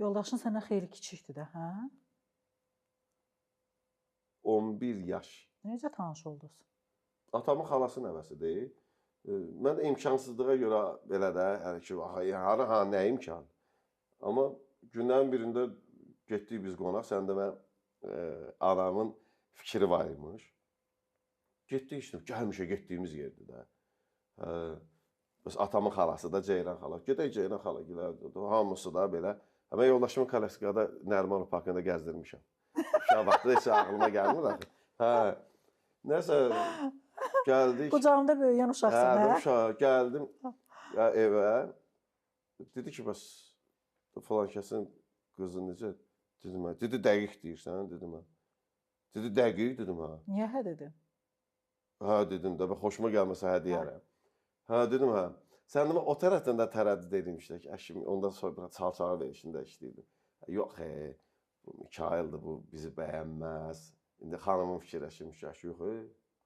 Yoldaşın səndən xeyli kiçikdir də, hə? 11 yaş. Necə tanış oldunuz? Atamın xalası nəvəsidir. Mən də imkansızlığa görə belə də, yəni ki, hara ha nə imkan. Amma günlərin birində getdik biz qonaq, sən də mən anamın fikri var imiş. Getdik işte, gəlmişə getdiyimiz yerdir də. Bəs atamın xalası da Ceyran xala. Gedək Ceyran xala gilə, hamısı da belə. Mən yoldaşımın kələskada Nərimanov parkında gəzdirmişəm. Uşaq vaxtı heç ağlıma gəlmir axı. Hə. Nəsə gəldik. Qucağında böyüyən uşaqsan, hə? Hə, uşaq gəldim evə. Dedi ki, bəs filan kəsin qızı necə? Dedim, hə. Dedi, dəqiq deyirsən, dedim, hə. Dedi, dəqiq, dedim, hə. Niyə hə dedin? Hə, dedim də, xoşuma gəlməsə hə deyərəm. Hə, dedim, hə. Sən demə, o tərəfdən də tərəddüd edilmişdik. Əşim, ondan sonra çalçağı verişində işləyirdim. Yox, bu Mikaildir, bu bizi bəyənməz. İndi xanımın fikirləşirmiş, yox,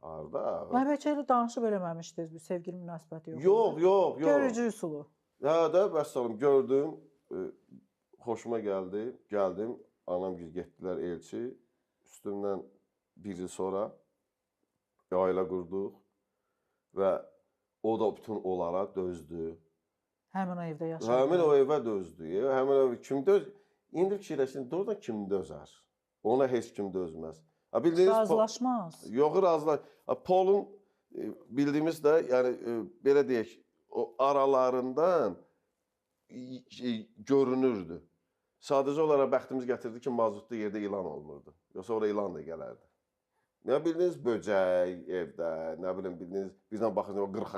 harda? Mən bəlkə elə danışıb eləməmişdiniz, bir sevgili münasibəti yox. Yox, yox, yox. Görücü üsulu. Hə də, vəssalam, gördüm, xoşuma gəldi, gəldim. Anam getdilər elçi, üstümdən bir il sonra ailə qurduq və o da bütün onlara dözdü. Həmin o evdə yaşadı. Həmin o evə dözdü. Həmin o kim döz? İndi fikirləşin, doğrudan kim dözər? Ona heç kim dözməz. Bildiyiniz, razılaşmaz. Yox, razılaş. Polun bildiyimiz də, yəni belə deyək, o aralarından görünürdü. Sadəcə olaraq bəxtimiz gətirdi ki, mazutlu yerdə ilan olmurdu. Yoxsa ora ilan da gələrdi. Nə bildiyiniz böcək evdə, nə bilim bildiyiniz birdən baxırsınız o 40